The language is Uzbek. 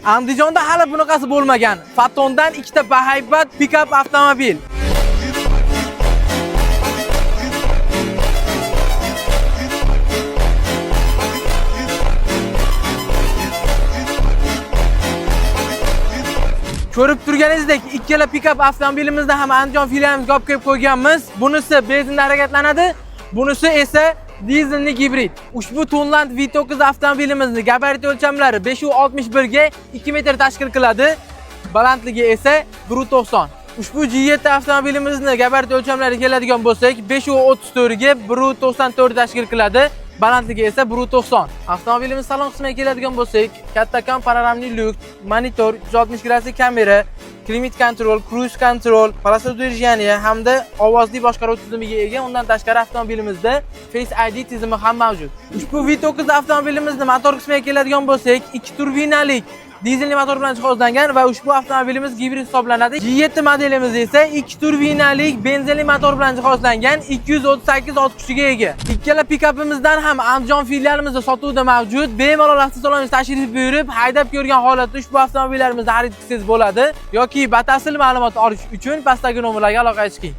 Andijonda hali bunaqasi bo'lmagan. Fotondan ikkita bahaybat pikap avtomobil. Ko'rib turganingizdek, ikkala pikap avtomobilimizni ham Andijon filialimizga olib kelib qo'yganmiz. Bunisi benzinda harakatlanadi, bunisi esa dizelli gibrid. Ushbu Tunland V9 avtomobilimizni gabarit o'lchamlari 5.61 ga 2 metr tashkil qiladi. Balandligi esa 1.90. Ushbu G7 avtomobilimizni gabarit o'lchamlariga keladigan bo'lsak, 5.34 ga 1.94 tashkil qiladi. Balandligi esa 1.90. Avtomobilimiz salon qismiga keladigan bo'lsak, kattakon panoramli lyuk, monitor, 360 gradusli kamera, klimat kontrol, cruise kontrol, полоса удержания hamda ovozli boshqaruv tizimiga ega. Undan tashqari avtomobilimizda Face ID tizimi ham mavjud. Ushbu V9 avtomobilimizni motor qismiga keladigan bo'lsak, 2 turbinalik dizelli motor bilan jihozlangan va ushbu avtomobilimiz gibrid hisoblanadi. G7 modelimiz esa 2 turbinalik benzinli motor bilan jihozlangan, 238 ot kuchiga ega. Ikkala pikapimizdan ham Andijon filialimizda sotuvda mavjud. Bemalol avtosalonimizga tashrif buyurib, haydab ko'rgan holatda ushbu avtomobillarimizni xarid qilsangiz bo'ladi yoki batafsil ma'lumot olish uchun pastdagi nomerlarga aloqaga chiqing.